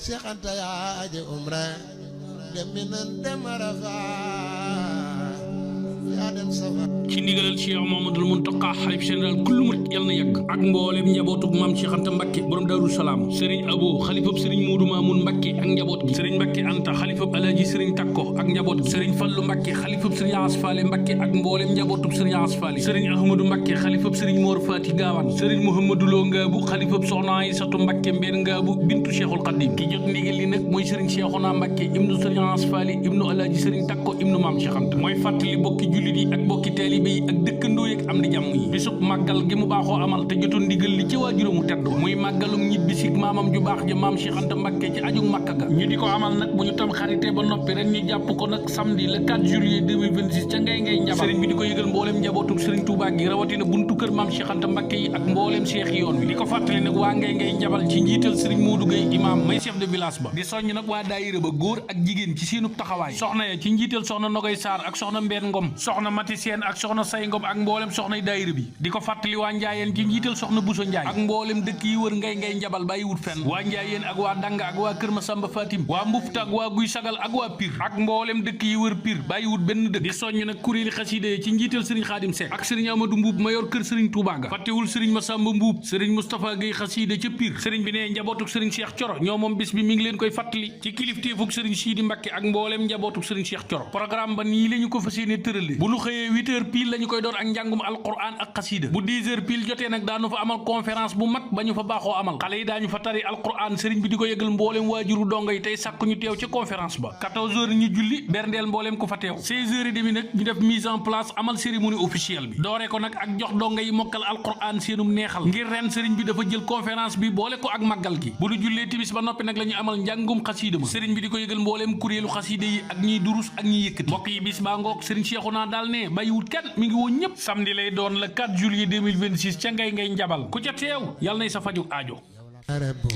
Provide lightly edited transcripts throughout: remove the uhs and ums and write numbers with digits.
Cheikh Anta yaa aje umra dem Minan dem Arafa yaa dem Safa ci ndigalal Cheikh Mouhamadoul Mountakha xalif général kullu murit yal na yàgg ak mboolem njabootug maam Cheikh Anta Mbacké borom Daaru Salaam Serigne Abo xalifab Serigne Modou Mamoun Mbacké ak njaboot gi Serigne Mbacké Anta xalifab Alaaji Serigne Takko ak njaboot gi Serigne Fallu Mbacké xalifab Serigne Asfale Mbacké ak mboolem njabootug Serigne Asfale Serigne Ahmadou Mbacké xalifab Serigne Mor Fati Gawane Serigne Mouhamadou Lo Ngaabu xalifab Soxna Aysatu Mbacké Mbeen Ngaabu bintu Cheikhul Khadim ki jot ndigal li nag mooy Serigne Cheikhouna Mbacké ibnu Serigne Asfale ibnu Alaaji Serigne Takko ibnu maam Cheikh Anta mooy fàttali bokki jullit yi ak bokki taalibe yi ak dëkkandoo yi ak am di jàmm yi bisub màggal gi mu baaxoo amal te jotoon ndigal li ci waajuram mu tedd muy màggalum ñibbisi maamam ju baax ja maam Cheikh Anta Mbacké ci aju Makka ga ñu di ko amal nag bu ñu tam xarité ba noppi ren ñu jàpp ko nag samedi le 4 juillet 2026 ca ngay njabal sëriñ bi di ko yëgal mbooleem njabootug sëriñ Touba gi rawatina buntu kër maam Cheikh Anta Mbacké yi ak mbooleem cheikh yoon wi di ko fàttali nag waa ngay njabal ci njiital sëriñ Modou Gueye imam may chef de village ba di soññ nag waa daayira ba góor ak jigéen ci seenub taxawaay soxna ya ci njiital soxna Nogay Sarr ak soxna Mbeen Ngom soxna Mati Seen ak soxna Say Ngom ak mboolem soxnay daayira bi di ko fàttali waa Njaayeen ci njiital soxna Bousso Njaay ak mboolem dëkk yi wër ngay njabal bàyyi wut fenn waa Njaayeen ak waa Danga ak waa Kër Masamba Fatim waa Mbufta ak waa Guy Sagal ak waa Pire ak mboolem dëkk yi wër Pire bàyyi wut benn dëkk di soññ nag kuréeli xasida yi ci njiital sëriñ Xaadim Seck ak sëriñ Amadou Mbuub mayor kër sëriñ Touba ga fàttewul sëriñ Masamba Mbuub sëriñ Moustapha Gueye xasida ca Pire sëriñ bi ne njabootuk sëriñ Cheikh Thioro ñoo moom bis bi mi ngi leen koy fàttali ci kilifteefuk sëriñ Sidi Mbacké ak mboolem njabootuk sëriñ Cheikh Thioro programme ba nii lañu ko fas yéene tërale bu ñu xëyee 8h pile lañu koy door ak njàngum alquran ak xasida bu 10h pile jotee nag daanu fa amal conférence bu mag ba ñu fa baaxoo amal xale yi daañu fa tari alquran sëriñ bi di ko yëgal mboolem waajuru dongo yi tey sàkk ñu teew ca conférence ba 14h ñu julli berndeel mboolem ku fa teew 16h30 nag ñu def mise en place amal cérémonie officielle bi dooree ko nag ak jox dongo yi mokkal alquran seenum neexal ngir ren sëriñ bi dafa jël conférence bi boole ko ak màggal gi bu ñu jullee timis ba noppi nag la ñu amal njàngum xasida ma sëriñ bi di ko yëgal mboolem kuréelu xasida yi ak ñiy durus ak ñiy yëkkati mbokk yi bis baa ngoog sëriñ Cheikhouna daal ne bàyyiwut kenn mi ngi woon ñëpp samedi lay doon le 4 juillet 2026 ca ngay njabal ku ca teew yàlla nay sa faju aajo rabbu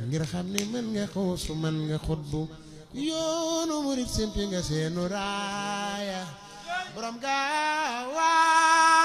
ngir xam ni mën nga xuusu mën nga xutbu yoonu murit simpi nga seenu raaya borom gaawaa